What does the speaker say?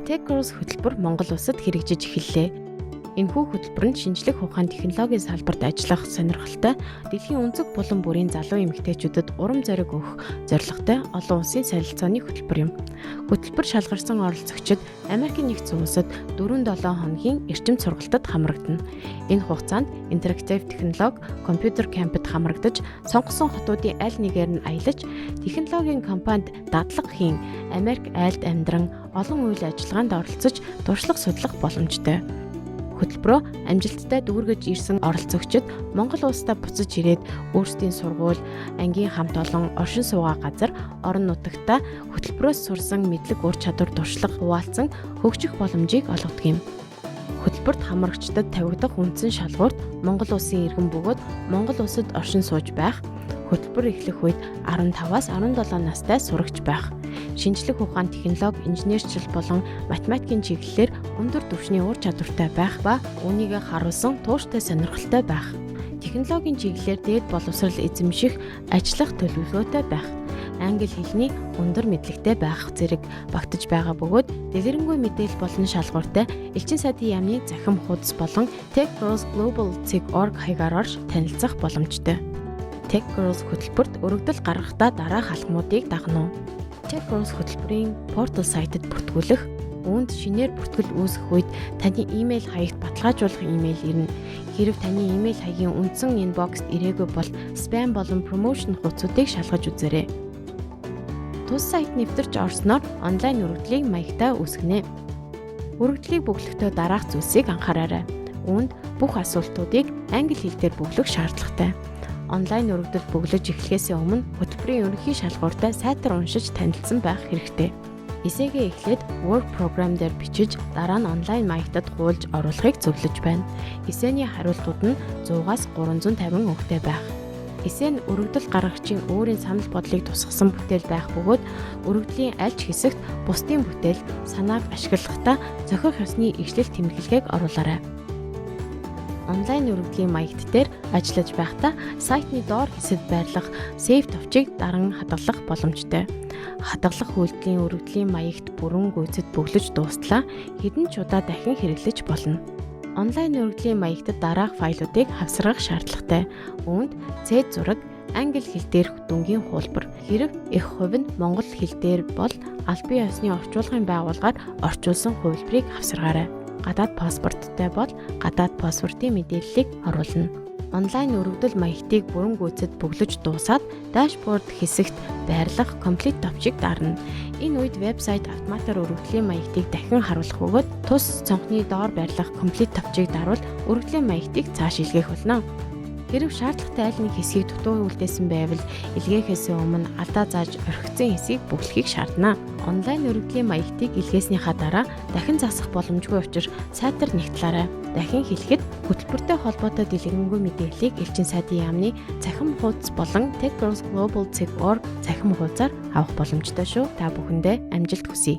Tech Girls хөтөлбөр Монгол улсад хэрэгжиж эхэллээ. Энэхүү хөтөлбөр нь шинжлэх ухаан, технологийн салбарт ажиллах сонирхолтой дэлхийн өнцөг булан бүрийн залуу эмэгтэйчүүдэд урам зориг өгөх зорилготой олон улсын солилцооны хөтөлбөр юм. Хөтөлбөр шалгарсан оролцогчид Америкийн Нэгдсэн Улсад 4-7 хоногийн эрчим сургалтад хамрагдана. Энэ хугацаанд интерактив технологи, компьютер camp-д хамрагдаж, сонгосон хотуудын аль нэгээр нь аялаж, технологийн компанид дадлага хийн, Америк айлд амьдран олон үйл ажиллагаанд оролцож туршлага судлах боломжтой. Хөтөлбөрөө амжилттай дүүргэж ирсэн оролцогчид Монгол улсдаа буцаж ирээд өөрсдийн сургууль, ангийн хамт олон, оршин суугаа газар, орон нутагтаа хөтөлбөрөөс сурсан мэдлэг, ур чадвар, туршлага хуваалцан хөгжих боломжийг олгодог юм. Хөтөлбөрт хамрагчдад тавигдах үндсэн шалгуурт Монгол улсын иргэн бөгөөд Монгол улсад оршин сууж байх, хөтөлбөр эхлэх үед 15-аас 17 настай сурагч байх, шинжлэх ухаан, технологи, инженерчил болон математикийн чиглэлээр өндөр түвшний ур чадвартай байх ба үүнийгээ харуулсан тууштай сонирхолтой байх, технологийн чиглэлээр дээд боловсрол эзэмших, ажиллах төлөвлөгөөтэй байх, англи хэлний өндөр мэдлэгтэй байх зэрэг багтаж байгаа бөгөөд дэлгэрэнгүй мэдээлэл болон шалгууртай Элчин сайдын яамны цахим хуудас болон Tech Girls Global.org хаягаар орж танилцах боломжтой. Tech Girls хөтөлбөрт өргөдөл гаргахдаа дараах алхмуудыг дагна уу? Tech Girls хөтөлбөрийн портал сайтад бүртгүүлэх, үүнд шинээр бүртгэл үүсгэх үед таны имэйл хаягт баталгаажуулах имэйл ирнэ. Хэрэв таны имэйл хаягийн үндсэн inbox-т ирээгүй бол spam болон promotion хуудсуудыг шалгаж үзээрэй. Тус сайт нэвтэрч орсноор онлайн өргөдлийг маягтай үүсгэнэ. Өргөдлийг бөглөхдөө дараах зүйлсийг анхаараарай. Үүнд бүх асуултуудыг англи хэл дээр бөглөх шаардлагатай. Онлайн өргөдөл бөглөж эхлэхээс өмнө хөтөлбөрийн ерөнхий шалгууртай сайтар уншиж танилцсан байх хэрэгтэй. Эсээгээ эхлээд Word програм дээр бичиж, дараа нь онлайн маягтад хуулж оруулахыг зөвлөж байна. Эсээний хариултууд нь 100-аас 350 үгтэй байх. Эсээ нь өргөдөл гаргагчийн өөрийн санал бодлыг тусгасан бүтээл байх бөгөөд өргөдлийн аль ч хэсэгт бусдын бүтээл, санааг ашиглахдаа зохих ёсны ишлэл тэмдэглэгээг оруулаарай. Онлайн өргөдлийн маягт дээр ажиллаж байхдаа сайтны доор хэсэгт байрлах Save товчийг даран хадгалах боломжтой. Хадгалах үйлдэлийн өргөдлийн маягт бүрэн гүйцэд бөглөж дуустлаа хэдэн ч удаа дахин хэрэглэж болно. Онлайн өргөдлийн маягтад дараах файлуудыг хавсаргах шаардлагатай. Үүнд C зураг, англи хэл дээрх дүнгийн хуулбар. Хэрэв эх хувь нь монгол хэл дээр бол албан ёсны орчуулгын байгууллагаар орчуулсан хувилбарыг хавсаргаарай. Гадаад паспорттой бол гадаад паспортын мэдээллийг оруулна. Онлайн өргөдөл маягтыг бүрэн гүйцэд бөглөж дуусаад dashboard хэсэгт байрлах Complete товчийг дарна. Энэ үед вебсайт автоматар өргөдлийн маягтыг дахин харуулах бөгөөд тус цонхны доор байрлах Complete товчийг дарвал өргөдлийн маягтыг цааш илгээх болно. Хэрэв шаардлагатай аль нэг хэсгийг дутуу үлдээсэн байвал илгээхээс өмнө алдаа зааж орхигдсон хэсгийг бөглөхийг шаардна. Онлайн өргөдлийн маягтыг илгээснийхаа дараа дахин засах боломжгүй учраас сайтар нягтлаарай. Дахин хэлэхэд хөтөлбөртэй холбоотой дэлгэрэнгүй мэдээллийг Элчин сайдын яамны цахим хуудас болон Tech Girls Global.org цахим хуудасаар авах боломжтой шүү. Та бүхэндээ амжилт хүсье.